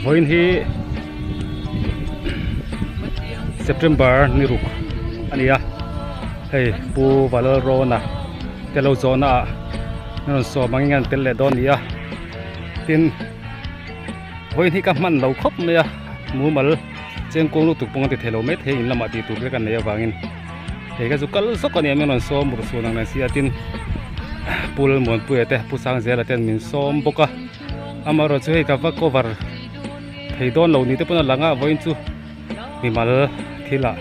Vawiin hi September ni ruk a ni a, hei Pu Valalrawna te lo zawhna ah an rawn sawm angin an tel leh dawn a ni a, tin vawiin hi ka hman lo khawp mai a, mumal chengkuang lutuk pawh an ti thei lo maithei in lamah tih tur te kan neih avangin hei kha chu kal zawk a ni a min rawn sawm ru chhun ang reng si a tin Pu Lalmuanpuia te Pu Sangzela ten min sawm bawk a. Amaherawh chu hei ka va cover thei dawn lo ni te pawn a lang a vawiin chu mimal thil ah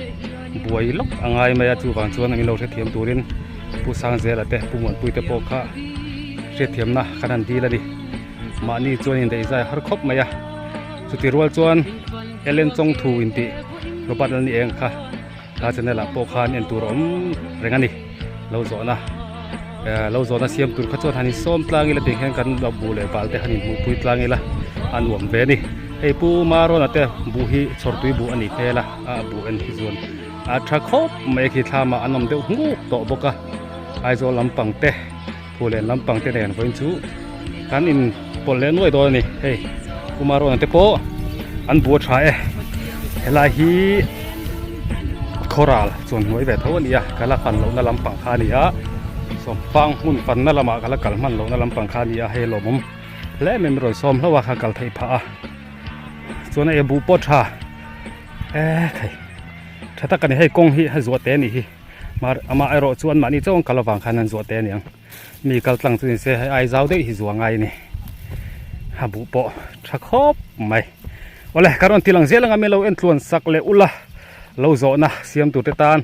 buai lawk a ngai mai a chuvang chuan min lo hrethiam turin Pu Sangzela te Pu Muanpui te pawh kha hriatthiamna kan han dil a ni mahni chuan indaih zai har khawp mai a chuti rual chuan Ellen Chawngthu intih Robert Lalni eng kha. A channel ah pawh khan en tur a awm reng a ni lo zawhna eh lo zawhna siam tur kha chuan han insawm tlang ila tih hian kan lo bu leh bal te han inhmuh pui tlang ila a nuam ve a ni hei pu Marawna te buh hi chhawrtui buh a ni hmel a a buh en hi chuan a tha khawp mai a khi thlam ah an awm deuh nghuk tawh bawk a Aizawl lampang te Phullen lampang te nen vawiin chu kan in pawlh leh nuai dawn a ni hei pu Marawna te pawh an bu a tha e helai hi khawral chuan hnuai ve tho a ni a ka la fan lohna lampang kha a ni a sawmpang hmun fanna lamah ka la kal hman lohna lampang kha a ni a hei lawmawm hle mai min rawn sawm hlauh a ka kal theih phah a chuan hei buh pawh tha e thei tha tak a ni hei kawng hi a zuah te a nih hi. Mar amah erawh chuan mahni chauh an kal avang khan an zuah te aniang mi kal tlang chu ni se hei ai zau daih hi zuah ngai a ni a buh pawh tha khawp mai awle ka rawn ti lang zel anga milo en tluan sak leh ula lo zawhna siam tur te tan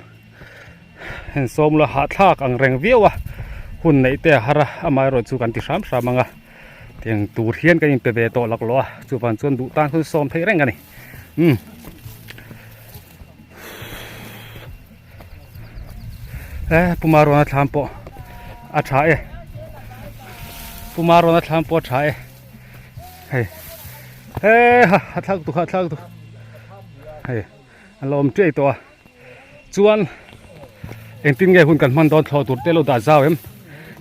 heng sawm la hahthlak ang reng viau a hun neih te a har a amah erawh chu kan ti hram hram anga tiang tur hian kan inpe ve tawh laklawh a chuvang chuan duh tan hun sawm theih reng a ni umm. E puma rawn a thlam pawh a tha e puma rawn a thlam pawh a tha e hei he ha a thlak tu kha a thlak tu hei an lo awm chiai tawh a chuan engtin nge hun kan hman dawn thlawh tur te lo dah zau em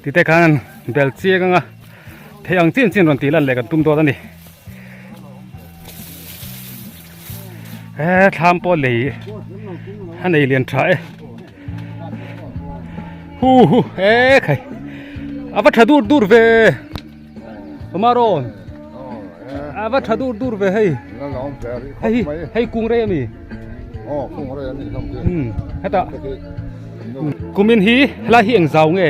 ti te khan bel chiang anga thei ang chin chin rawn tih lan leh kan tum dawn a ni. He thlam pawh lei a nei lian tha e hu hu e khai a va tha dur dur ve awma rawn a va tha dur dur ve hei hei hei kung rei ami hetah kumin hi helai hi eng zau nge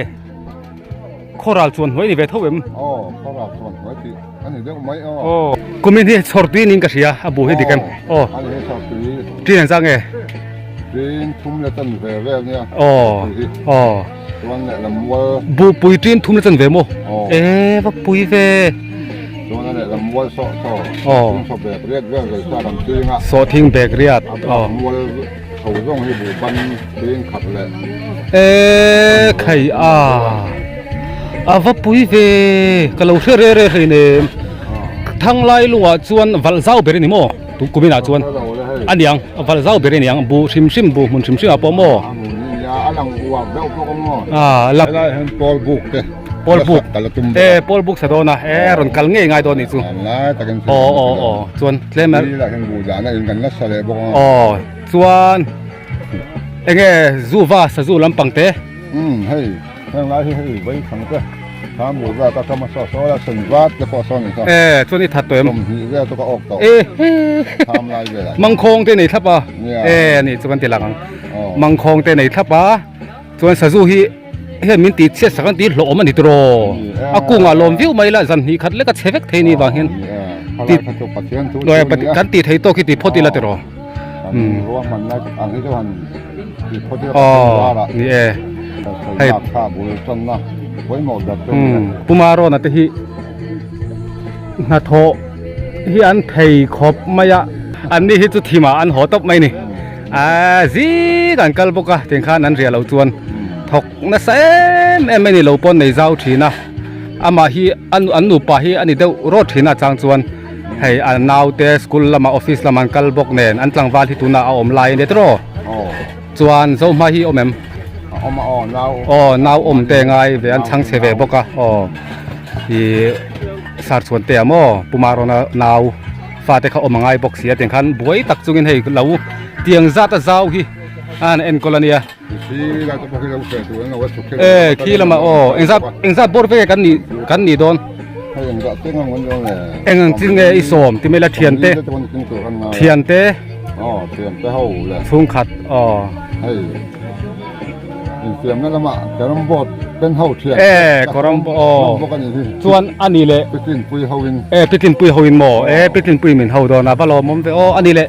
Khawral chuan hnuai ni ve tho em? Aw, khawral chuan hnuai tih a ni deuh mai aw. Aw, kumin hi chhawr tui niin ka hria, a bu hi dik em? Aw, a ni hi chhawr tui. Ṭin engzah nge? Ṭin thum leh chan ve vel nia. Aw, aw. Chuan lehlam mual. Bu pui ṭin thum leh chan ve maw? Aw. E, va pui ve. Chuan a lehlam mual sawh saw. Aw. Thing saw bek riat vel ve sa kan ching a. Sawh thing bek riat. Aw. Mual. Tho zawng hi buh ban cheng khat leh. E khai a a va pui ve ka lo hre re re hlei nem thang lai lungah chuan valh zau ber a ni maw tu kumin ah chuan a niang valh zau ber a niang buh hrim hrim buh hmun hrim hrim ah pawh maw a lang helai hian pawl buk te pawl buk e pawl buk sa dawn a e rawn kal ngei ngai dawn a nih chu aw aw aw chuan tlem a aw Chuan enge zu va sazu lampang te? Umm hei heng lai hi hei vei thang te thlam bul vel ka tama saw saw la sen vat te pawh saw ni saw. E chuan i that tawh em? Sawmhnih vel chu ka awk tawh. E he Thlam lai vel ah. Mangkhawng te nei thlap a. E ani chu kan ti lang ang. Mangkhawng te nei thlap a. Chuan sazu hi hian min tih chhiat sak an tih hlawh awm a ni tiraw? A kungah lawm viau mai la zan hnih khat lek a chhe vek thei ni vang hian kan tih thei tawk hi tih phawt ila tiraw? Aw ni e hei Puma Rawna te hi hnathawh hi an thei khawp mai a an ni hi chu thimah an haw tawp mai ni. Aaa zing an kal bawk a tiang khan an riah loh chuan thawk nasa em em a ni lo pawn nei zau thin a amah hi an an nupa hi a ni deuh rawt thin a chang chuan hei a naute school lamah office lamah an kal bawk nen an tlangval hi tunah a awm lai a ni tiraw chuan zohma hi a awm em aw nau awm te ngai ve an chhang chhe ve bawk a aw ih sar chhuan te ah maw puma rawna nau. Fate kha awm a ngai bawk si a tiang khan buai tak chungin hei lo tiang zat a zau hi a han enkawl a nia. E khi lamah aw engzat engzat bawr vek kan nih kan nih dawn. Eng ang chin nge i sawm ti mai la thiante thiante chhungkhat aw. Infiamna lamah carrom board pen ho thian e carrom aw chuan ani leh pitlinpui ho in e pitlinpui ho in maw e pitlinpui min ho dawn a va lawmawm ve aw ani leh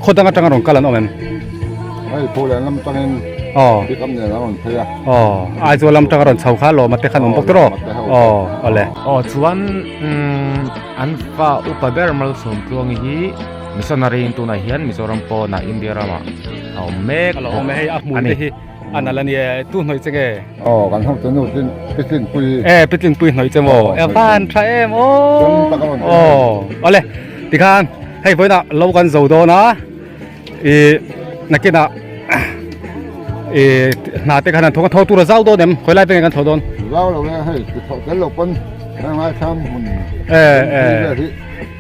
khaw dang atanga rawn kal an awm em hei phulen lam atangin aw pick up nen an rawn phei a aw Aizawl lam atanga rawn chho kha lawma te khan awm bawk tawh aw awle aw chuan an fa upa ber Malsawmtluangi hi missionary in tunah hian Mizoram pawnah India ramah a awm mek a lo awm e hei a hmui te hi a nalh a nia tu hnawih che nge aw kan ho chu nu tin pitlin pui e pitlin pui hnawih che maw e van tha em aw aw awle tikhan hei vawiinah lo kan zo dawn a i nakinah i hna te khan an thawk a tho tur a zau dawn em khawi lai veng kan tho dawn zau lo e hei ti thawh tel lo pawn heng thlam hmun e e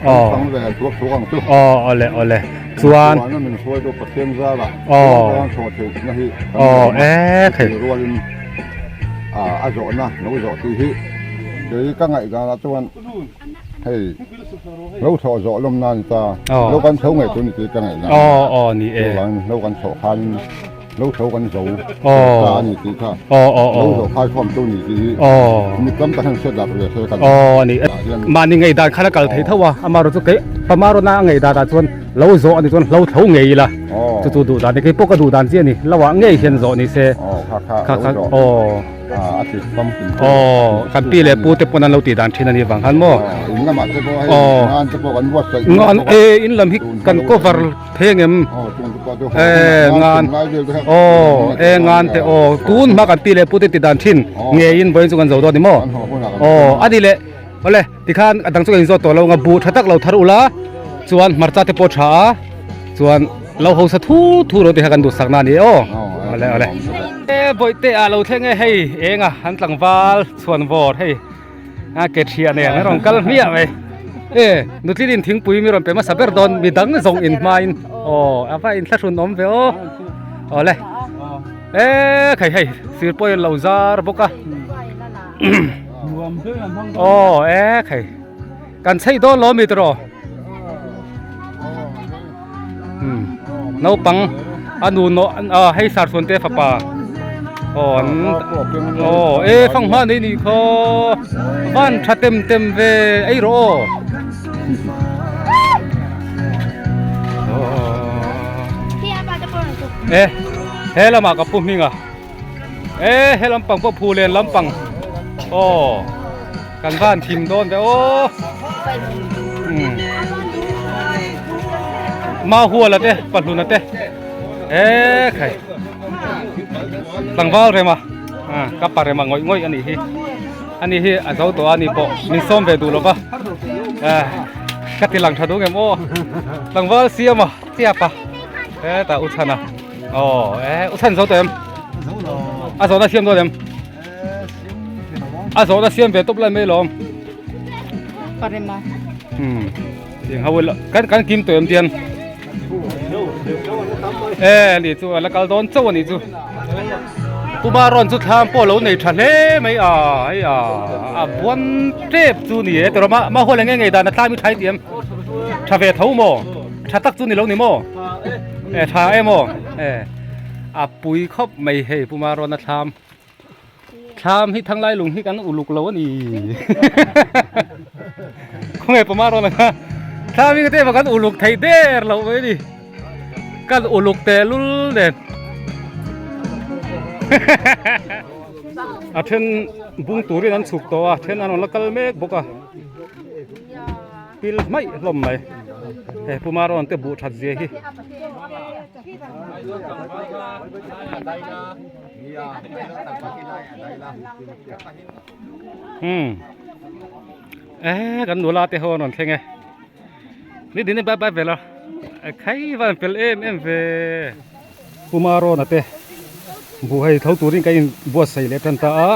aw thang ve thuak thuak ang chu aw awle awle chuan min hruai tu pathian zara aw thaw thei na hi aw e khei rualin a a zawhna lo zawh tih hi kei ka ngaihdan ah chuan hei lo thawh zawh lawm nan ta lo kan tho ngei tur ni tih ka ngaihdan aw aw ni e lo kan thawh khan lo tho kan zo aw ta ani tih kha aw aw lo zawh khai khawm tu ni tih hi aw mi tam tak hian hriat dak ve se kan aw ani mahni ngaihdan khan a kal thei tho a amaherawhchu kei pamarawn a ngaihdan ah chuan lo zawh ani chuan hlo tho ngei ila chu chu duh dan kei pawh ka duh dan chiah ani lo ah ngei hian zawh ni se kha kha aw aw kan pi leh pu te pawn an lo tih dan thin ani vang khan maw aw e in lam hi kan cover thei angem e ngan aw e ngan te aw tun hma kan pi leh pu te tih dan thin ngeiin vawiin chu kan zo dawn ani maw aw ani leh Awle, tikhan a dang chu ka inzawt tawh lo ang a, buh tha tak lo thar ula chuan hmarcha te pawh tha a, chuan lo hausa thu thu lo tih kha kan duhsakna a ni e aw. Awle awle. E bawihte ah lo thleng e hei eng a an tlangval chhuan vawr hei a ke thiah nen a rawn kal hmiah mai. E nutlin in thingpui mi rawn pe hmasa ber dawn mi dang zawng in hmain aw a va inthlahrun awm ve aw. Awle. E khai hei sir pawhin lo zar bawk a. Aw e khai kan chei dawn lo mi tawh um naupang a nu nawh a hei sar chhuan te fapa aw an aw e fanghma nei nih khaw van tha tem tem ve ei rawh aw e he lamah ka pu hming a. E he lampang pawh phu len lampang aw kan van thim dawn ve aw um mahuala te pahluna te e khai tlangval rema a ka pa rema ngawih ngawih anih hi ani hi a zo tawh a ni pawh min sawm ve duh lova e ka ti lang tha duh ngem aw tlangval siama chiapa hetah u chhana. Aw eh u chhan zo tawh em? Zo lo. A zawhna siam dawn em? Eh siam thei lo ang. A zawhna siam ve tawp lai mai lawm. Parema. Hmm. Tiang ho la kan kan kim tawh em tian? Eh ni chu ala kal dawn chauh ani chu. Puma rawn chu thlam pawh lo nei tha hle mai a hei a a buan tep chu ni e tawrh ma ma hual eng nge dan a tlai mi thai ti em? Tha ve tho maw? Tha tak chu ni lo ni maw? E tha em aw e a pui khawp mai hei puma rawn a thlam thlam hi thanglai lung hi kan uluk lo a ni khawnge puma rawn a thlam hi ka te kan uluk thei der lo mai ni kan uluk teh lul nen a then bung turin an chhuk tawh a then an rawn la kal mek bawk a. Pil hmaih hlawm mai. He Puma rawn te buh that zia hi. Hmm. Eh kan nula te ho an rawn thleng e. Ni din bai bai vel a. Khai van fel em em ve. Puma rawn a te buh hei tho turin ka in buatsaih leh tan ta a.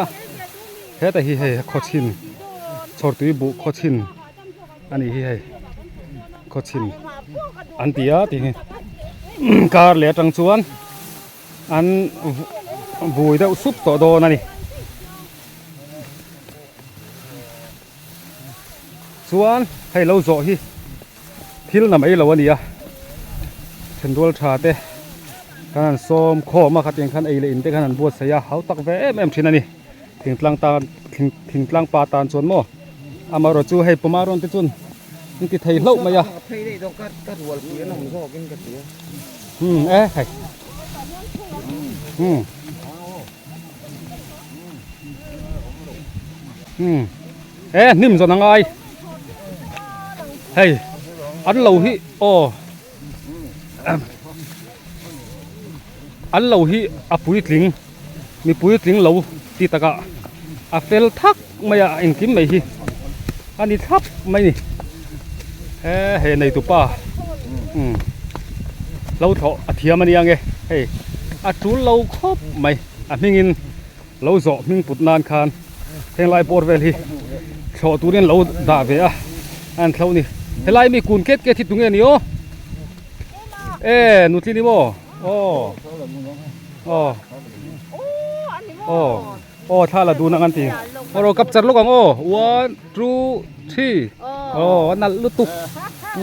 Heta hi hei khawchhin chhawrtui buh khawchhin a ni hi hei. khawchhim an ti a ti hi kar leh atang chuan an vui deuh sup tawh dawn a ni. Chuan hei lo zawh hi thil na mai lo a ni a, thenrual tha te khan an sawm khawm a, khatiang khan ei leh in te khan an buatsaih a, hau tak ve em em thin a ni. Thingtlang tan thingtlang pa tan chuan maw amaherawh chu hei pawma rawn te chuan an ti thei hlauh mai a. Umm e hei umm. Umm e hnim zawn a ngai hei an lo hi aw an lo hi a puitling mi puitling lo ti takah a fel thak mai a engkim mai hi a ni thlap mai a ni he hei nei tupa umm lo thlawh a thiam a nia nge hei a tul lo khawp mai a hmingin lo zawh hming put nan khan henglai bawr vel hi thlawh turin lo dah ve a an thlo ni helai mi kun ket ket hi tunge ni aw e nutling ni maw aw aw aw aw thla la dun ang an ti aw ro capture lawk ang aw one two three aw a nalh lutuk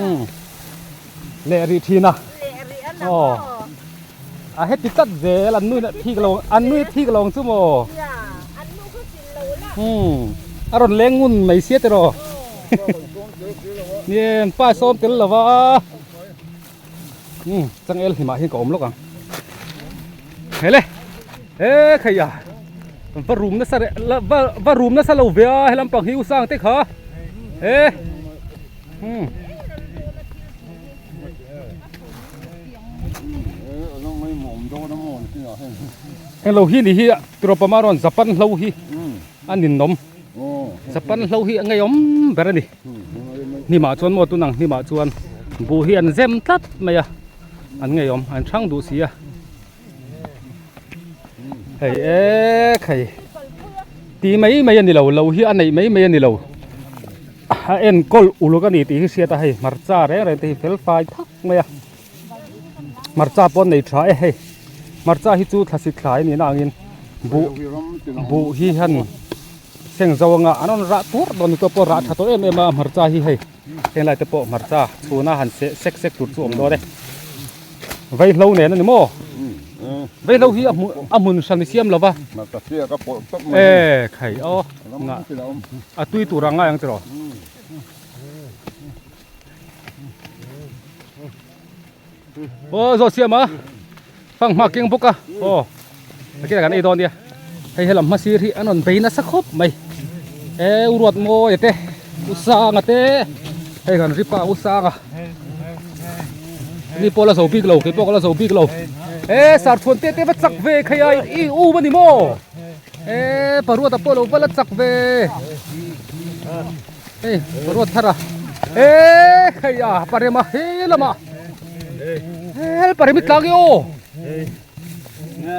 umm leh rih thin a aw a heti tlat zel an nui thik lo an nui thik lo ang chu maw umm a rawn leng ngun mai sia tiraw ni e an pa sawm tel lo va umm changel hlimah hian ka awm lawk ang hele he khai a va rum nasa reh va va rum nasa lo ve a helam pang hi u sang te kha he umm. Heng lo hi ni hi Tiropama rawn Japan hlo hi a ninawm Japan hlo hi a ngeiawm ber a ni hnimah chuan maw tunang hnimah chuan buh hi an zem tlat mai a an ngeiawm an hrang duh si a hei ek hei ti mai mai a ni lo lo hi a neih mai mai a ni lo a enkawl uluk a ni tih hi hriat a hei hmarcha reng reng te hi fel fai thak mai a hmarcha pawh an nei tha e hei hmarcha hi chu thlasik thlai a nih na angin buh buh hi han seng zo anga an rawn rah tur dawn ni tawh pawh rah tha tawh em em a hmarcha hi hei henglai te pawh hmarcha chhuna han seh sek sek tur chu a awm dawn e. Vaihlo nen a ni maw? Vaihlo hi a hmun a hmun hran i siam lo va. E khai aw nga a tui tur ang ngai ang tiraw. Aw zawh siam a fang hma keng bawk a aw nakina kan ei dawn nia hei helam hma sir hi an rawn bei nasa khawp mai e u ruat mawi te u sanga te hei kan ri pa u sanga. Ni pawh la zo bik lo kei pawh ka la zo bik lo e sar chhuan te te va chak ve khai a i um a ni maw e paruata pawh lo va la chak ve hei paruat thar a e khai a parema he lamah hel paremi tlang i aw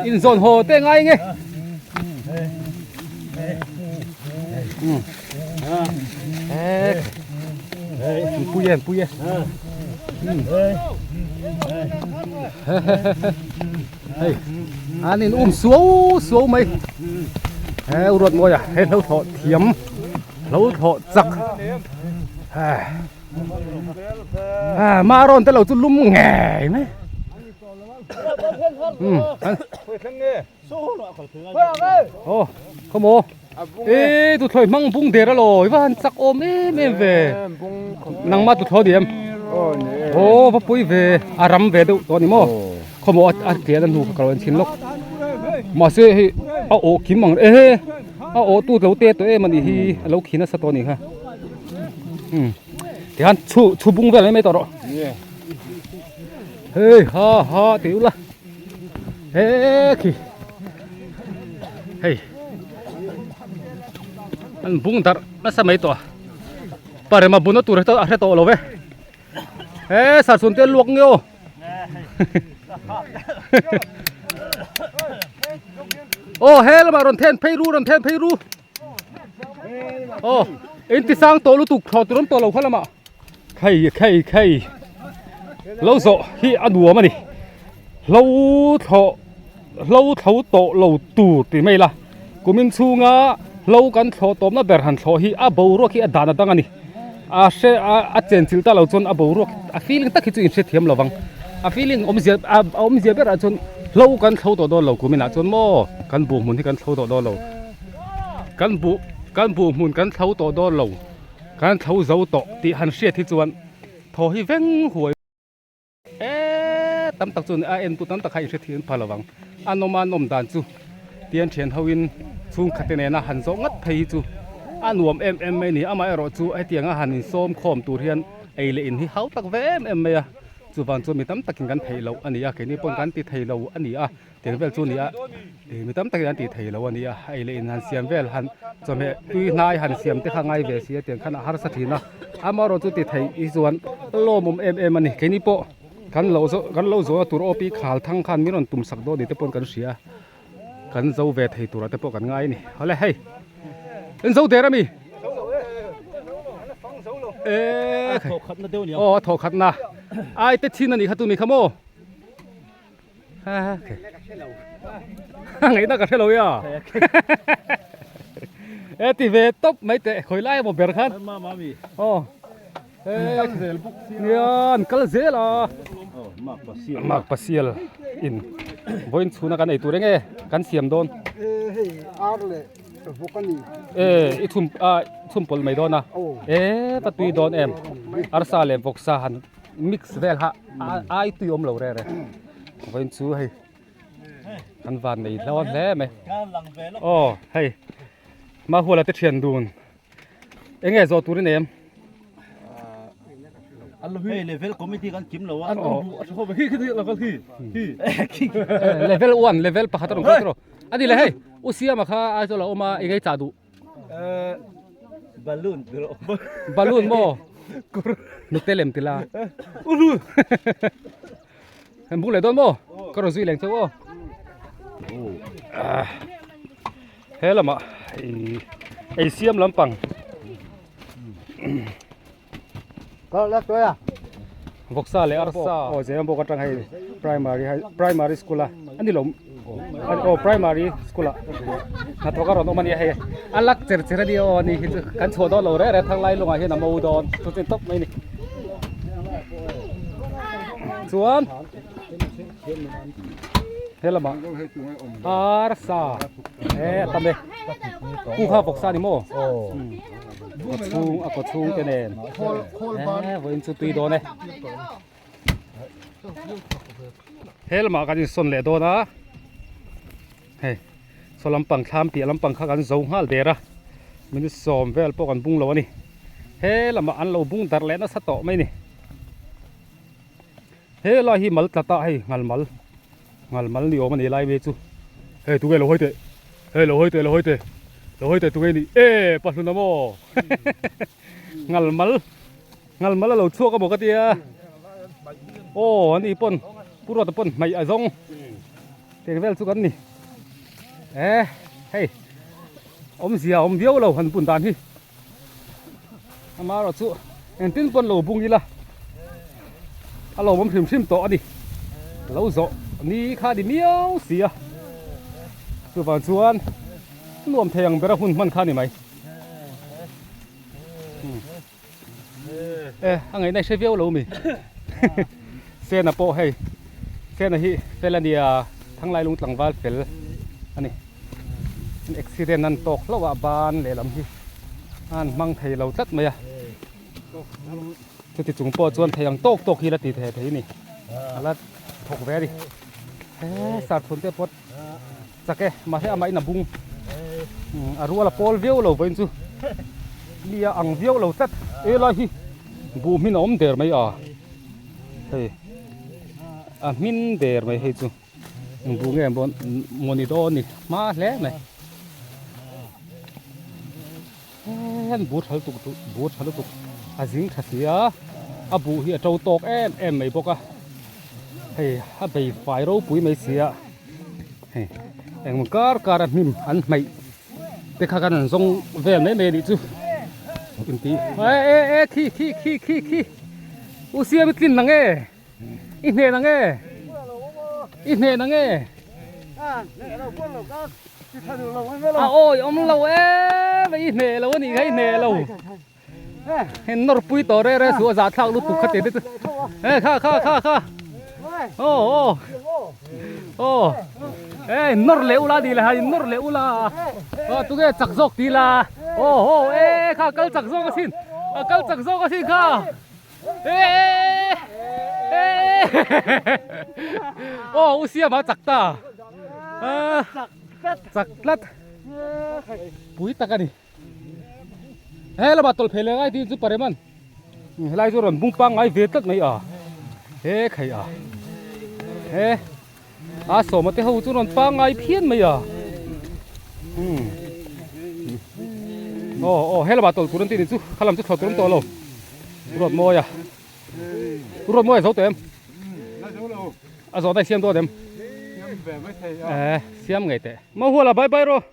inzawn haw te ngai nge pui e pui e hei an in um suau suau mai he u ruat mawi a he hlo thlawh thiam hlo thlawh chak ma rawn te lo chu lum ngei mai Aw come on e tuthlawih hmang bung der alaw i va han chak awm em em ve nangmah tuthlawh ni em aw va pui ve a ram ve deuh tawh a ni maw khawmaw a tlian a hnu kha ka lo en chhin lawk mahse hei a awh kim ang e a awh tu lo te tawh em a nih hi a lo khi nasa tawh a nih kha umm tikhan chhu chhu bung vel mai mai tawh rawh. Hei ha ha tih ula he khi hei an bung darh nasa mai tawh a parema buna tur hi a hre tawh lo ve he sarchhun te luak nge aw aw he lamah rawn then phei ru rawn then phei ru aw in ti sang tawh lutuk thlawh tur awm tawh lo kha lamah. Khei khei khei lo zawh hi a nuam a ni hlo thlawh hlo thlo tawh lo tur tih mai ila kumin chhunga hlo kan thlawh tawpna ber han thlawh hi a boruak hi a dan a dang a ni a hre a a chenchilh ta lo chuan a boruak a feeling tak hi chu inhrethiam lo vang a feeling awmzia a awmzia berah chuan hlo kan thlo tawh dawn lo kuminah chuan maw kan buh hmun hi kan thlo tawh dawn lo kan buh kan buh hmun kan thlo tawh dawn lo. Kan thlo zo tawh tih han hriat hi chuan thaw hi veng huai e tam tak chuan a entu tam tak kha inhre thiam pha lovang. A nawm a nawm dan chu tian thian hoin chhungkhat te nena han zawh ngat phei hi chu a nuam em em mai a ni. Amaherawh chu hetianga han insawm khawm tur hian ei leh in hi hau tak ve em em mai a, chuvang chuan mi tam takin kan theih loh a ni a, keini pawhin kan ti thei lo a ni a. Tiang vel chu a ni a ih mi tam takin an tih thei lo a ni a ei leh in han siam vel han chawhmeh tui hnai han siam te kha ngai ve si a tiang khan a harsa thin a amaherawh chu ti theih hi chuan lawmawm em em a ni keini pawh kan lo zawh kan lo zawhna tur aw pi khal thang khan min rawn tum sak dawn ni te pawh kan hria kan zo ve thei turah te pawh kan ngai a ni awle hei in zo der ami eee aw a thawh khatna ai te chin a nih kha tumi kha maw. Ngaihna ka hrelo ya. E ti ve tawp mai teh khawi lai emaw ber khan. Aw. Nia an kal zel a. Mak pasial in vawiin chhuna kan ei tur enge kan siam dawn. Hei ar leh vawk a ni. E i chhum a chhum pawlh mai dawn a. E va tui dawn em. Arsa leh vawksa han mix vel kha ai tui awm lo rere vawiin chu hei kan van nei hlauh hle mai aw hei mahuala te thian dun enge zawh tur i nei em hei level committee kan kim lo a level 1 level pakhat a rawn kal tawh ani le hei u siama kha Aizawl a awm a eng ei chah duh Balloon Balloon maw nute lem tila ulu em bung leh dawn maw ka rawn zui leng chauh aw he lamah ei siam lampang Vawksa leh arsa aw zem bawk atang hei primary high primary school a ani lo aw primary school a hnathawk a rawn awm a nia hei a lak cher cher a nia aw ani hi chu kan chhuah dawn lo reh reh thang lai lungah hian a mo dawn chu chin tawp mai a ni chuan he lamah arsa e a tam e pu kha vawksa a ni maw. Kaw chhung a kaw chhung te nen eh vawiin chu tui dawn e he lamah kan insawn leh dawn a hei saw lampang thlam piah lampang kha kan zo nghal der a minute sawm vel pawh kan bung lo a ni he lamah an lo bung darh leh nasa tawh mai a ni he lai hi mal tlat a hei ngal mal Ngal mal ni awm a ni lai mai chu hei tunge lo hawi teh hei lo hawi teh lo hawi teh lo hawi teh tunge ni e pahlun a maw ngal mal ngal mal a lo chhuak a maw ka tia aw ani pawn pu ruata pawn hmaih a zawng teng vel chu kan ni e hei awmzia a awm viau lo han bun dan hi Amaherawh chu engtin pawn lo bung ila a lawmawm hrim hrim tawh a ni lo zawh ni kha a ni miau si a chuvang chuan nuam thei ang bera hun hman kha a ni mai e a ngaihna i hre viau lo mi sena pawh hei sena hi fel a nia thanglai lung tlangval fel a ni. An accident an tawk hlauh a ban lehlam hi a han hmang thei lo tlat mai a chuti chung pawh chuan thei ang tawk tawk hi la ti thei thei a ni a la thawk ve a ni he sarthun te pawh chak e mahse amahin a bung a rual a pawl viau lo vawiin chu mi a ang viau lo tlat helai hi buh hmin a awm der mai a hei a hmin der mai hei chu. Engbu nge mawni dawn ni hma hle mai he an bu tha lutuk bu tha lutuk a zing tha si a a buh hi a to tawk em em mai bawk a hei a bei fai ropui mai si a hei engmaw kar kar a hnim an hmaih te kha khan an zawng vel mai mai a nih chu inti e e e khi khi khi khi khi. U Siam i tlin nang e? I hneh nang e? I hneh nang e? A awi awm lo em i hneh lo a nih kha i hneh lo. Hei nawr pui tawh reh reh suh a zahthlak lutuk kha tih te chu e kha kha kha kha aw aw aw e nawr leh ula ni le hai nawr leh ula aw tunge chak zawk ti la aw aw e kha kal chak zawk asin a kal chak zawk asin kha e e aw u siama chak ta chak tlat pui tak a ni. He lamah tawlh phei leh ngai tih chu Pareman helai chu rawn bung pangngai ve tlat mai a he khai a he a sawma te ho chu rawn pangngai phian mai a um aw aw he lamah tawlh tur an tih ni chu kha lam chu thlawh tur an tawh lo ruat mawi a ruat mawi a zo tawh em a zawh daih siam dawn em eh siam ngei teh mahuala bye bye rawh.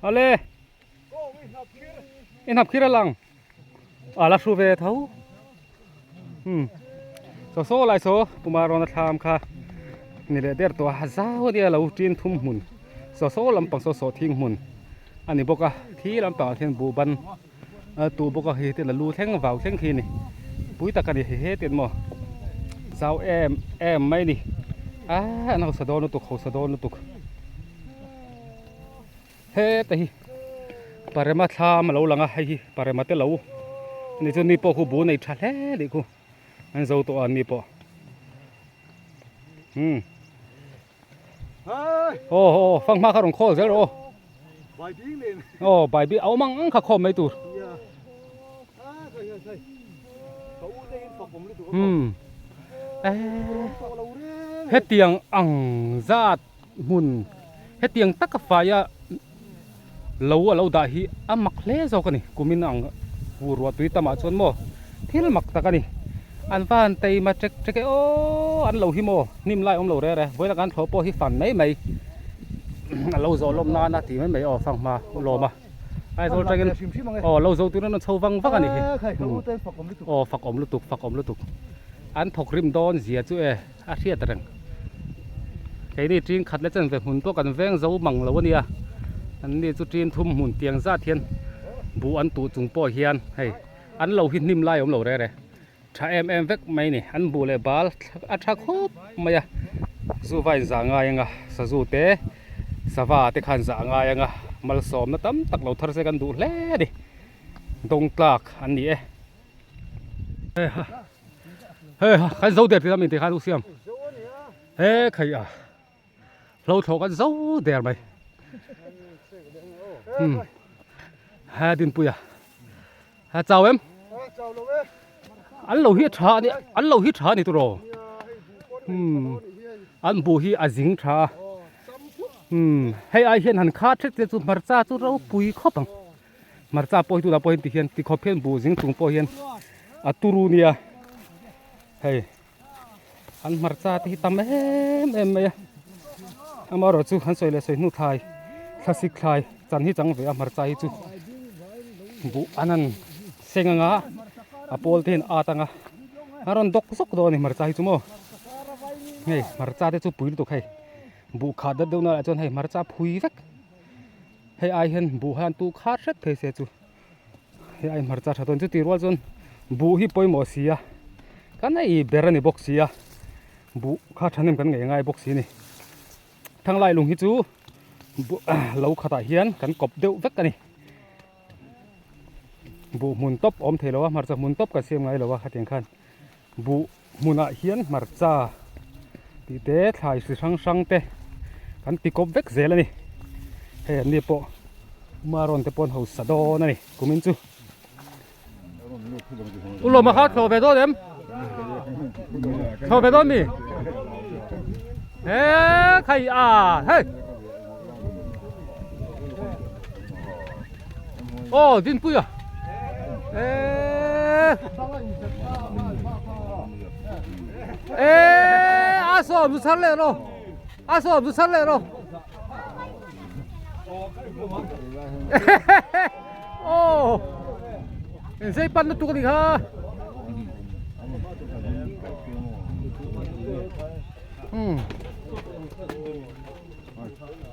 Ale i hnap khir a lang a la hru ve tho um saw saw lai saw puma rawn a thlam kha ni leh der tawh a zau ania lo tin thum hmun saw saw lampang saw saw thing hmun a ni bawk a thi lampang ah khian buh ban a tuh bawk a hei te la lu thleng vau thleng khi a ni pui tak a ni hei hetin maw zau em em mai a ni aaa an hausa dawn lutuk hausa dawn lutuk heta hi parema thlam a lo lang a hei hi parema te lo ani chu ni pawh khu bu nei tha hle nih khu an zo tawh a an ni pawh umm aw aw fanghma kha rawn khawl zel rawh aw aw bai bing a awm ang ang kha khawm mai tur umm hetiang ang zat hmun hetiang taka faia lo a lo dah hi a mak hle zawk a ni kumin ang hu ruah tui tamah chuan maw thil mak tak a ni an van teima ṭek ṭek e aw an lo hi maw hnim lai awm lo reh reh vawiin a kan thlawh pawh hi fan mai mai a lo zawh lawm nana tih mai mai aw fanghma lawm a Aizawl tangin aw lo zo turin an chho vang vang a ni hi aw fak awm lutuk fak awm lutuk an thawk rim dawn zia chu e a hriat reng keini ṭing khat leh chen ve hmun pawh kan veng zo mang lo a nia an ni chu ṭin thum hmun tiang zat hian buh an tuh chung pawh hian hei an lo hi hnim lai a awm lo reh reh tha em em vek mai a ni an buh leh bal a tha khawp mai a zu va in zah ngai ang a sazu te sava te khan zah ngai ang a malsawmna tam tak lo thar se kan duh hle a ni dawng tlak an ni e. Hei ha kan zo der tih lam in ti khan u siam he khai a hlo thlawh kan zo der mai um ha dinpui a ha chau em an lo hi tha ani an lo hi tha ani turaw um an bu hi a zing tha a um hei ai hian han kha thek te chu hmarcha chu ropui khawp ang. Hmarcha pawh hi tunah pawh hian ti hian ti khawp hian buh zing chung pawh hian a turu nia hei an hmarcha te hi tam em em mai a amaherawh chu an sawi leh sawi hnu thlai thlasik thlai chan hi chang ve a hmarcha hi chu buh an han seng anga a pawl te hian at anga a rawn dawk zawk dawn a ni hmarcha hi chu maw hei hmarcha te chu pui lutuk hei buh khat deuh deuh naah chuan hei hmarcha phui vek. Hei ai hian buh hian tu khar hret phei se chu hei ai hmarcha tha dawn chu tih rual chuan buh hi pawimawh si a kan ei ber a ni bawk si a buh kha thahnem kan ngei ngai bawk si a ni thanglai lung hi chu buh lo khatah hian kan kawp deuh vek a ni buh hmun tawp a awm thei lo a hmarcha hmun tawp kan siam ngai lo a khatiang khan buh hmunah hian hmarcha tih te thlai hri hrang hrang te kan ti kawp vek zel a ni hei an ni pawh umaron te pawh an hausa dawn a ni kumin chu ulawma kha thlawh ve dawn em thlawh ve dawn mi he khai a hei Aw Dinpui a eh eh a sawm chu chhar leh rawh a sawm chu chhar leh rawh aw in zei pan lutuk a ni kha. Umm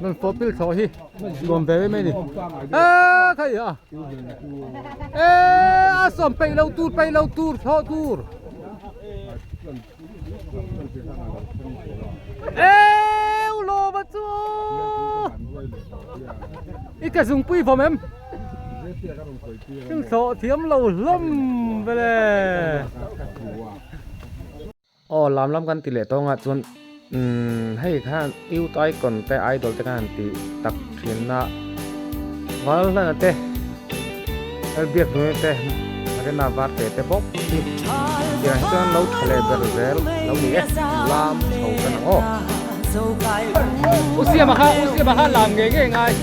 nan fawh pil thlawh hi nuam ve mai mai a ni eee khai a eee a sawm peih lo tur peih lo tur thlawh tur eee u lawma chu i ke zungpui vawm em thlawh thiam lo hlawm vele. Aw lam lam kan ti leh tawng ah chuan umm hei khan youth icon te idol te khan han tih tak thin a val hlana te biak hnuai te arena var te te bawk hi tiang hi chuan lo tha leh ber zel lo ni e lam chho tan ang aw. U siama kha u siama kha lam ngei ngei ngai.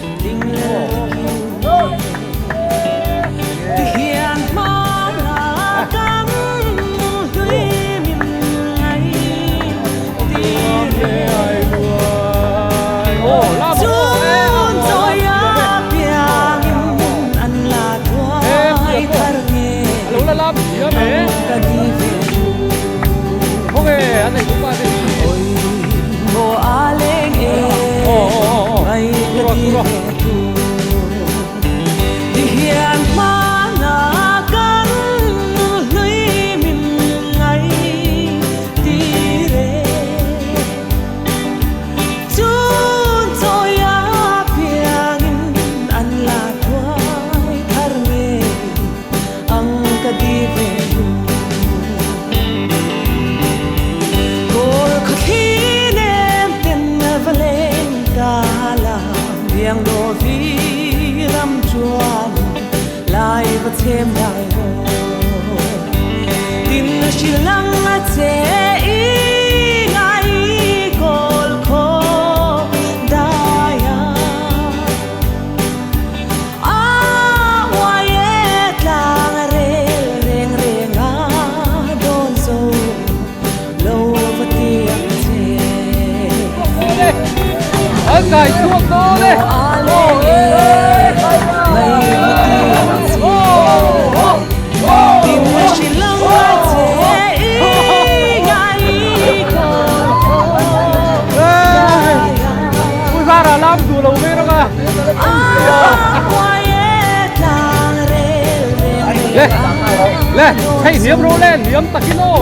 Le hei hniam ro le hniam takin aw.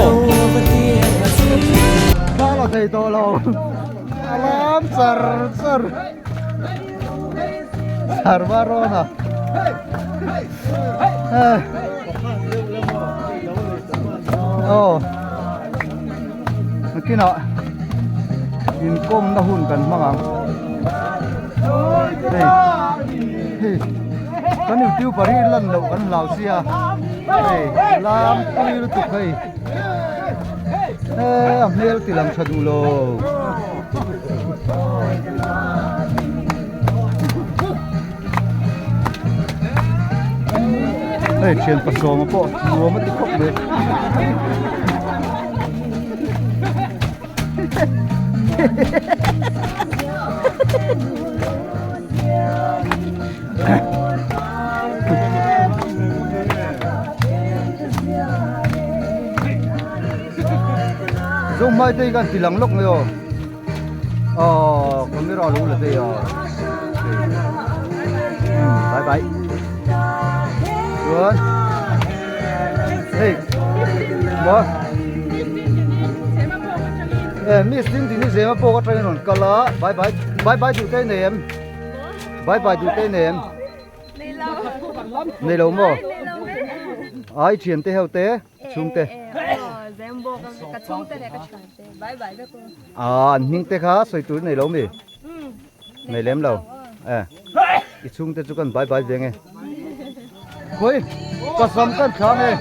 Thla la thei tawh lo a lam char char char va rawn a aw nakinah inkawmna hun kan hmang ang hei hei kan youtuber hi lan loh kan hlau sia hei lam pui lutuk hei he a hmel ti lang tha duh lo. Hei thian pasawma pawh nuam a ti khawp mai. Zong mai te kan tilang lok mai aw. Aw camera lo la te a. Bye bye. Chuan hei maw eh miss ding ding ni zema pawh ka train rawn kal a bye bye bye bye duh te nei em bye bye duh te nei em nei lo maw ai thian te ho te chhung te ah an hming te kha sawi tur nei lo mi Nei lem lo. Eh. I chhung te chu kan bai bai ve nge. Khawi ka sam kan thla nge.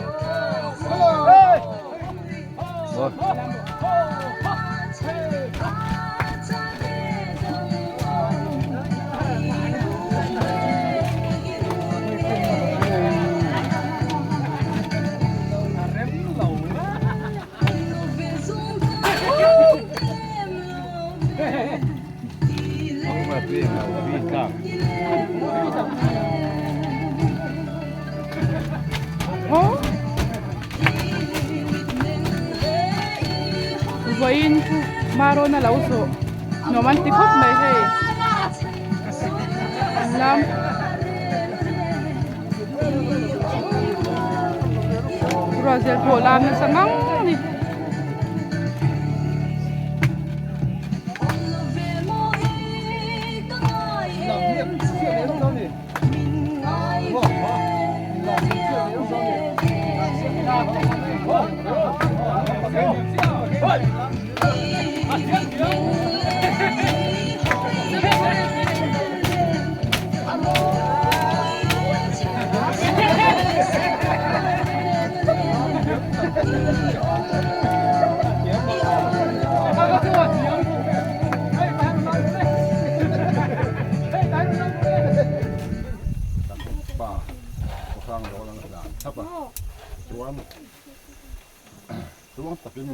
Vawiin chu Marawna lo zawh nuam an ti khawp mai hei an lam. Ruahzel pawh lam nasa ngang a ni. Pa hrang lo lang hlan thap a chuan chuang takin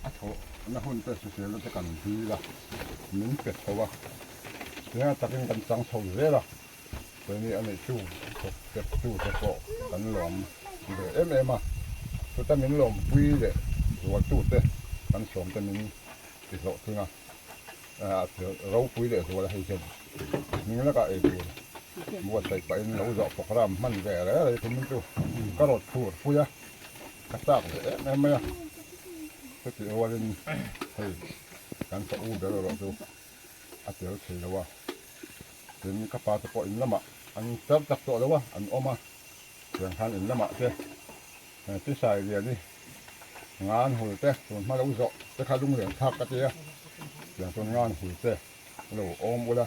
a thawh na hun te hrisel te kan dil a min pe chho a tinga takin kan chang chho zel a keini a nih chu thawk pek tu te pawh kan lawm ve em em a chuta min lawmpui leh zual tu te kan sawm te min ti hlawhtling a. Ropui leh zual hei hian hming lakah ei tur buatsaih pahin lo zawh programme hman ve reng reng thum chu ka rawt phur pui a, ka chak ve em em mai a, chutih rualin hei kan fa u ber erawh chu a tel thei lo a, tin ka pa te pawh in lamah an tar tak tawh lo a, an awm a, tiang khan in lamah te Tisai lian hi ngan hul te tun hma lo zawh te kha lunglian thlak ka ti a, tiang chuan ngan hul te lo awm ula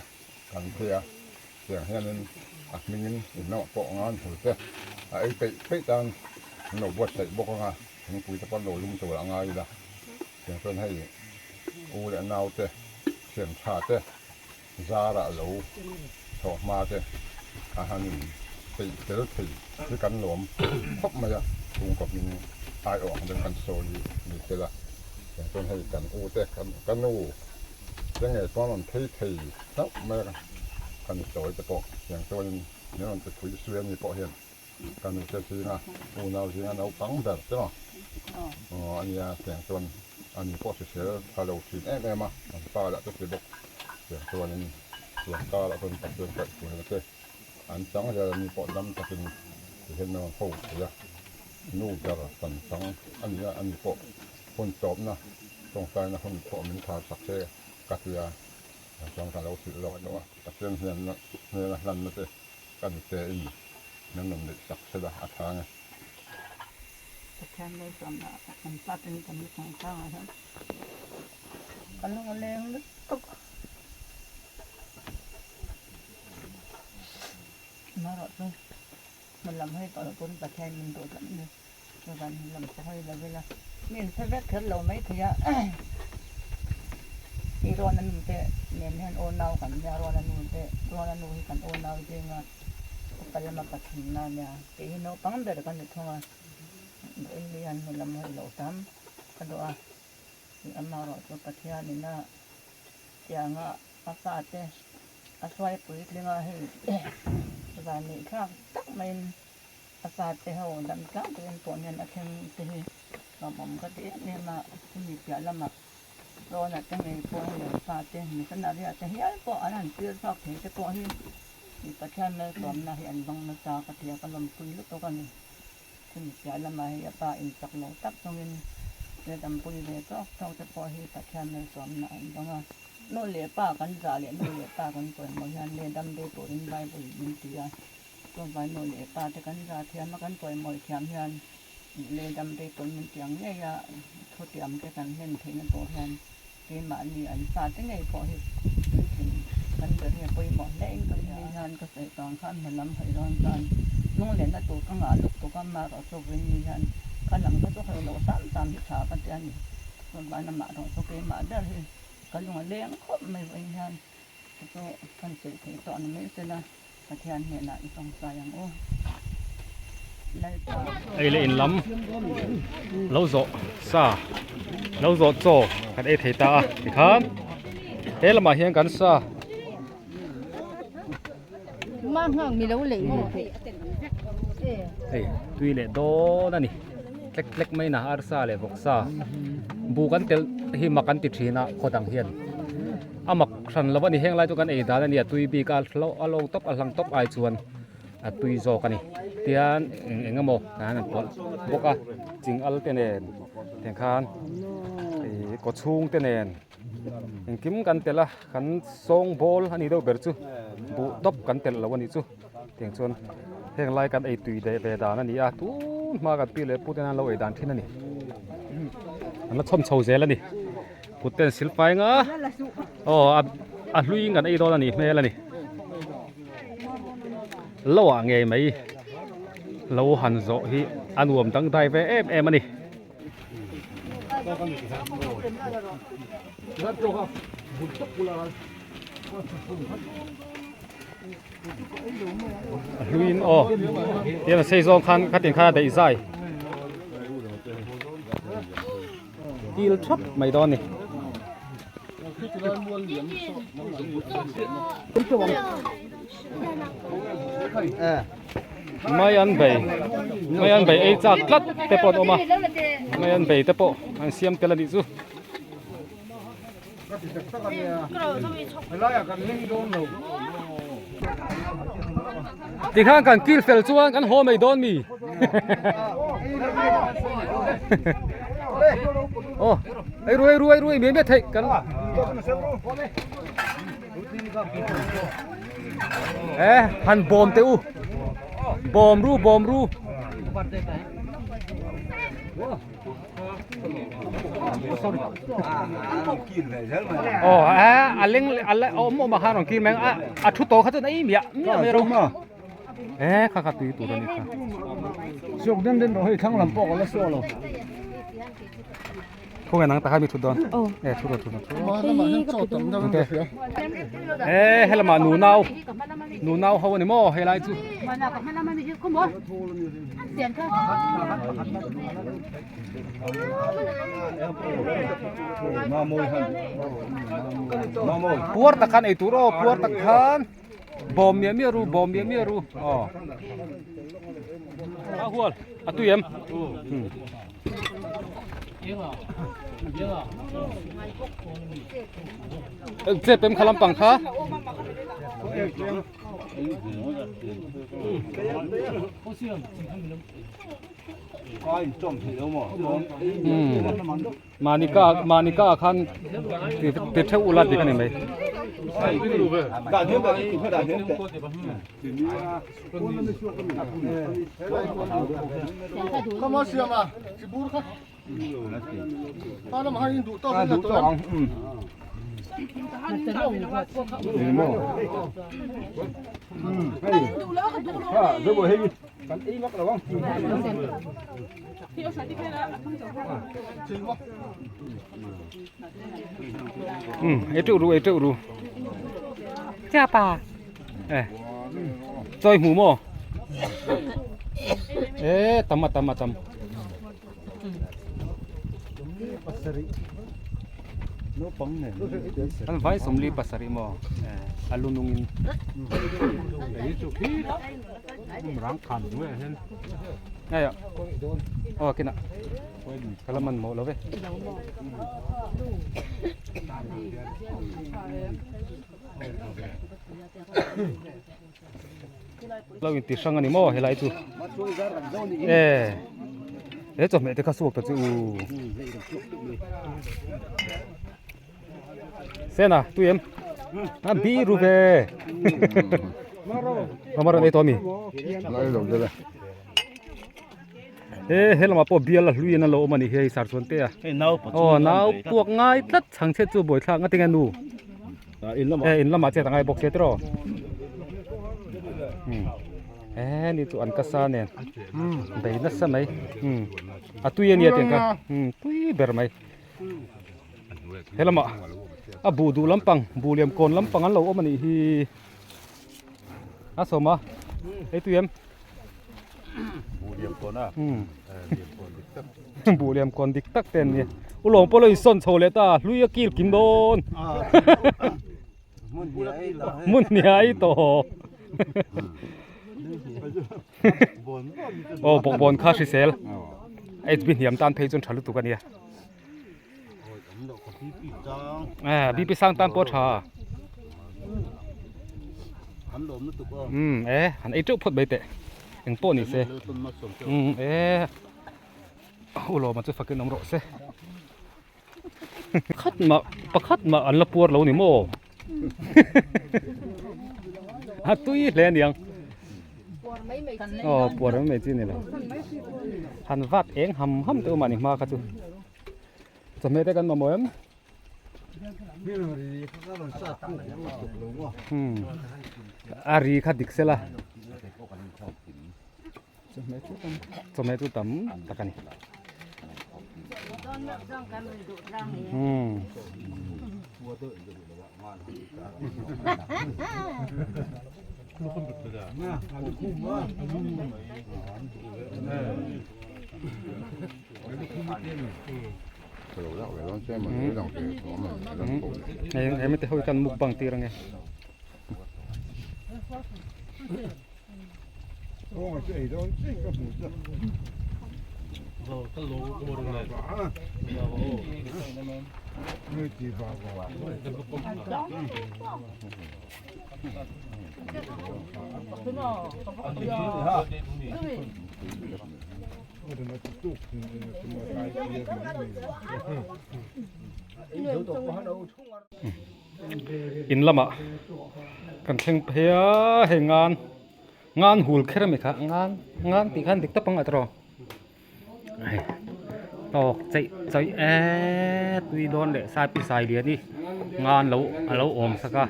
kan phei a, tiang hianin a hmingin in lamah pawh ngan hul te a ei peih peih tan an lo buatsaih bawk ang a, thingpui te pawh an lo lum tur a ngai ila, tiang chuan hei u leh nau te thian tha te Zarah lo chhoh hma te a han in peih fel thei hi kan lawm khawp mai a, chhungkaw hming aiawh ang deuh kan sawi ni tel a, tiang chuan hei kan u te ka nu te ngei pawh an rawn phei thei hlauh mai a, kan sawi te pawh tiang chuanin min rawn ti phui suai a ni pawh hian ka nu te zinga unau zinga naupang ber te maw aw a nia tiang chuan ani pawh hrisel tha lo thin em em a an pa lah chu ti bawk tiang chuanin tiang kar ah chuan Pathian kaih hruaina te an chang zel ani pawh dam takin ti hian an rawn ho thei a nu ber chan chang a ni a ani pawh hun tawpna tawngtaina hun pawh min thar sak se ka tia tiang chuan ka lo hrilh lawk tawh a Pathian hnena hlanna te. Ka nute in min rawn neih sak sela a tha nge. Pathian Lalsawmna kan patin kan ni chungchang ah hian ka lung a leng lutuk a. Amaherawh chu hmun lam hawi tawh loh pawn Pathian min duh tlat a ni. Chuvan hmun lam chu hawi lo ila mi in hre vek kher lo maithei a. Hei Rawna nu te nen hian unau kan nia, Rawna nu te Rawna nu hi kan unau zinga upa lama pathumna a nia. Kei hi naupang ber ka ni thung a, vawiin ni hian hmun lam hawi loh tam ka duh a. Amaherawh chu Pathianin a tianga a fate a hruai puitling a, hei van neih thlak tak maiin A fate ho dam tlang takin pawh hian a thleng te hi lawmawm ka ti em em a, chumi piah lamah Rawna te ngei pawh hei an fate missionary ah te hial pawh an han tir chhuak thei te pawh hi mi Pathian malsawmna hi an dawng nasa ka ti a, ka lawmpui lutuk a ni. Chumi piah lamah hei a pa inchak lo tak chungin thil dampui ve tawk tawk te pawh hi Pathian malsawmna an dawng a. Nu leh pa kan zah leh nu leh pa kan pawimawh hian le dam dei turin Bible min ti a. Tlawmvai nu leh pa te kan za thiam a, kan pawimawih thiam hian lei dam rei pawn min tiang ngei a, thu tiam te kan hlen theihna pawh hian keimahni an fa te ngei pawh hi puitling kan ber hi a pawimawh hle in ka hria a. Hian ka sawi tawng khan hna lam hawi dawn chuan lunglenna tur ka ngah lutuk tuk a, amaherawh chu vawiin ni hian ka lam kha chu hawi loh sam sam hi tha ka ti a ni. Tlawmvai lamah erawh chu keimah ber hi ka lung a leng khawp mai vawiin hian. Chu chu kan sawi theih tawh ni mai sela Pathian hnenah i tawngtai ang u. Lalpa. Ei leh in lam lo zawh sa lo zawh chaw kan ei thei ta a tikhan he lamah hian kan sa hei tui leh dawn a ni. tlek tlek mai na arsa leh vawksa buh kan telh hi mak an ti thin a khaw dang hian a mak hran lo a ni heng lai chu kan ei dan a ni a tui bik a a lo tawp a hlang tawp ai chuan a tui zawk a ni tian eng eng emaw an han pawlh bawk a ching al te nen tiang khan ih kaw chhung te nen engkim kan telh a kan sawng bawl a ni deuh ber chu buh tawp kan telh lo a nih chu tiang chuan heng lai kan ei tui leh ve dan a ni a tun hma kan pi leh pu ten an lo ei dan thin a ni an la chhawm chho zel a ni kut ten silfai nga aw a hlui in kan ei dawn a nih hmel a ni. Lo ah ngei mai lo han zawh hi a nuam dangdai ve em em a ni. A hluin aw tiang a sei zawng khan khatin khan a daih zai kil thap mai dawn a ni. Mai an bei mai an bei ei chak tlat te pawh an awm a mai an bei te pawh an siam tel a nih chu. Tikhan kan kil fel chuan kan haw mai dawn mi aw ei ru ei ru ei ru ei mai mai theih kan e han bawm teh u bawm ru bawm ru. Aw a a leng a la awm awm ah khan rawn kir mai a a thu tawh kha chuan ei miah miah mai ro e kha kha tui tur a ni kha Siok den den rawh hei thlang lam pawh ka la saw lo. Khawnge nang takha mi thut dawn e thu rawh thu rawh thu rawh e helamah nunau nunau ho a ni maw helai chu. Puar tak khan ei tur aw puar tak khan bawm miah miah ru bawm miah miah ru aw a hual a tui em chep em kha lampang kha. Manika Manika khan ti theuh ula ti ka ni mai. Ei teuh ru ei teuh ru e chawi hmu maw e tam a tam a tam. An vai sawmli pasarih maw a lu nungin hei ah aw kinah ka la hmanhmawh lo ve. Lo in ti hrang a ni maw helai chu e he chawhmeh te kha suak ta chu u sena tui em a bi ru ve mama rawn ei tawh a mi he he lamah pawh bial a hlui in a lo awm a nih hi hei sar chuan te a aw nau puak ngai tlat chhang chhiat chu buaithlak nga tinge nu. E in lamah chet a ngai bawk sia tiraw e ni chu an ka sa nen bei nasa mai a tui a nia tiang kha tui ber mai he lamah a buh duh lampang buh liam kawn lampang an lo awm a nih hi a sawm a hei tui em Buh liam kawn a liam kawn dik tak Buh liam kawn dik tak te an ni. U lawng pawh lo insawn chho leh ta hlui a kil kim dawn. Hmun hniah ai tawh. Aw bawkbawn kha hrisel. HB hniam tan phei chuan tha lutuk a nia. Eh BP sang tan pawh tha. Um eh han ei teuh phawt mai teh eng pawh ni se. Um eh u lawma chu fakin awm rawh se. Pakhat mah pakhat mah an la puar lo ni maw? A tui hle aniang. Aw puar mai mai chi ni lo. Han vat eng ham ham te awm a ni hma kha chu. Chawhmeh te kan mamawh em? A ri kha dik sela. Chawhmeh chu tam tak a ni. Hei mite ho hi kan mukbang tir ange. In lamah kan thleng phei a hei ngan ngan hul kher a mi kha ngan ngan tih khan dik tak ang a tawh hei tawk cheih chawih eee tui dawn leh sai pi sai lian hi ngan lo a lo awm sak a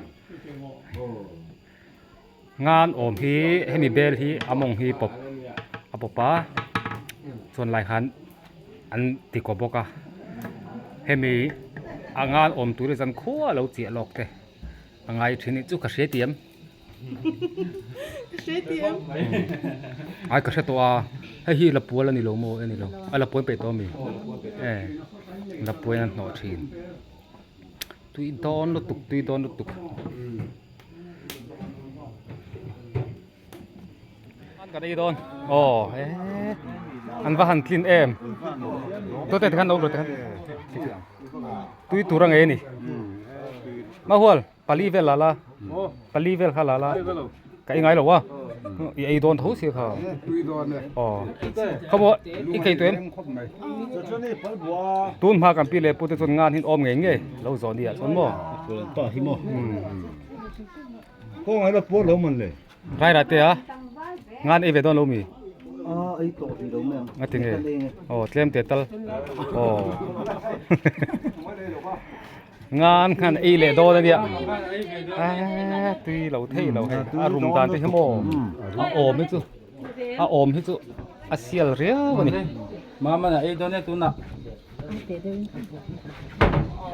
ngan awm hi hemi bel hi a mawng hi pawp a pawp a chuan lai khan an ti kaw bawk a hemi a ngan awm tur hi zan khua a lo chiah lawk te a ngai thin hi chu ka hria tiam ai ka hre tawh a hei hi lapual a ni lo maw a ni lo a lapual peih tawh a mi e lapual an hnawh thin. Tui dawn lutuk tui dawn lutuk. An kan ei dawn. Aw e an va han tlin em. Tute te khan lo rawh te khan. Tui tur a ngei a ni. Mahual pali vel la la. Pali vel kha la la. Ka ei ngai lo a. I ei dawn tho si kha. Aw. Khawmaw i kei tuem. Tun hma kan pi leh pu te chuan ngan hin awm ngei ngei lo zawh ni ah chuan maw. Ta hi maw. Kawng ai la puar lo man le. Rai ra te a. Ngan ei ve dawn lo mi. A ei tawh rih lo mai ang. A ti nge. Aw tlem te tal. Aw. Ngan khan ei leh dawn a nia eee tui lo thei lo hei a rum dan te hi maw a awm hi chu a awm hi chu a sial riau a ni Mama na ei dawn e tunah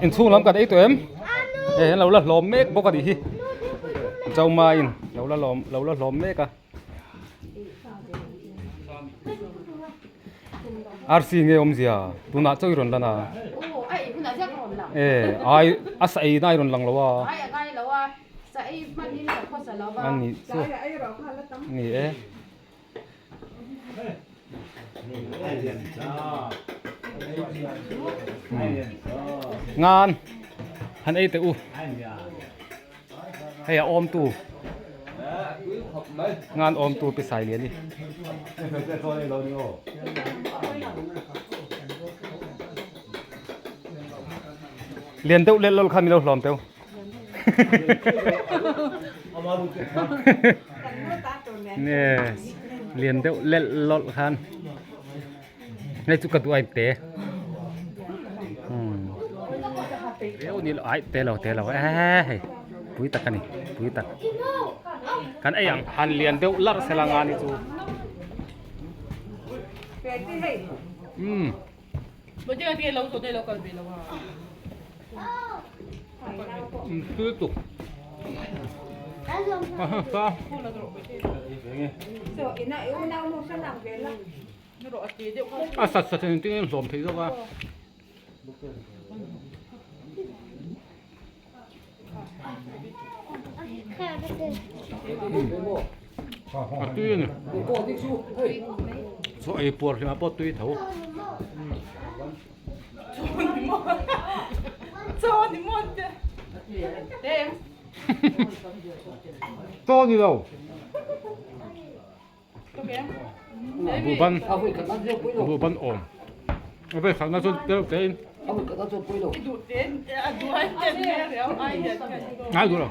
inchhung lam kan ei tawh em hei an lo la hlawm mek bawk a nih hi Choma in lo la lawm lo la hlawm mek a. Arsi nge awmzia tunah chaw i rawn lan a e ai a sa ei na i rawn lang lo a a nih chu ni e ngan han ei teh u. Hei a awmtu ngan awmtu pi sai lian hi. Lian deuh lel lol kha mi lo hlawm teu. Nge lian deuh lel lol khan. Hei chu ka duh ai te. Reu ni lo ai te lo te lo e hei pui tak ani pui tak kan ei ang han lian deuh larh sela nga ni chu um tui tuk A sat sat in tin hlawm thei zawk a. A tui a ni. Chaw ei puar hlimah pawh tui tho. Chaw ni lo. Buhban buhban awm a vei khatna chuan tel te in ngai duh lo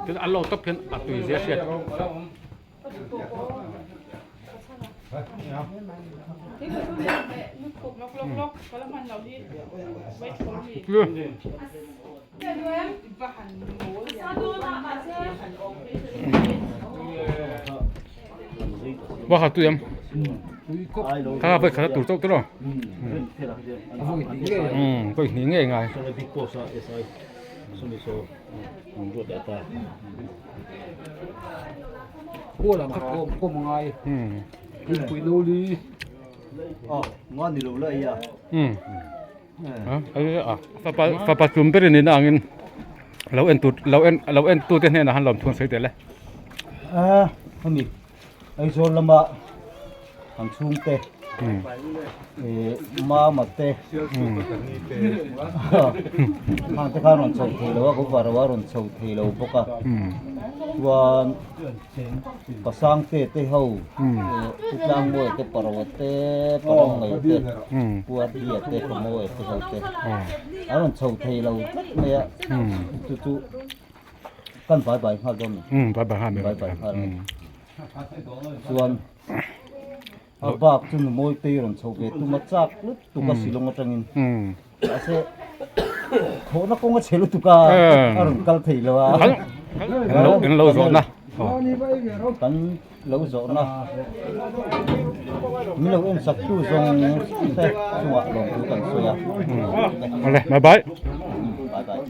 tin an lo tawp hian a tui zia hriat. Wa kha tui em kha voi khat tur chauh tiraw um voi hnih ngei ngai um Fapa tlum ber in angin lo en tu lo en lo en tu te hnenah han lawm thun sawi tel e. A hemi Aizawl lama an chhungte eh mama te hang te khan rawn chho thei lo a ko var a rawn chho thei lo bawk a chuan Pasangte te ho Pu Tlangmawia te Parawa te Parangngai te Pu Ardia te Pamawia te ho te an rawn chho thei lo tlat mai a chu chu kan bai bai nghal dawn a ni bai bai nghal bai bai nghal chuan a bak chu numawi te rawn chho ve tum a chak lutuk a Shillong atangin mahse thawhna kawng a chhe lutuk a a rawn kal thei lo a kan lo zawhna kan lo zawhna min lo en sak tu zawng te chungah lawmthu kan sawi a awle bye bye bye bye.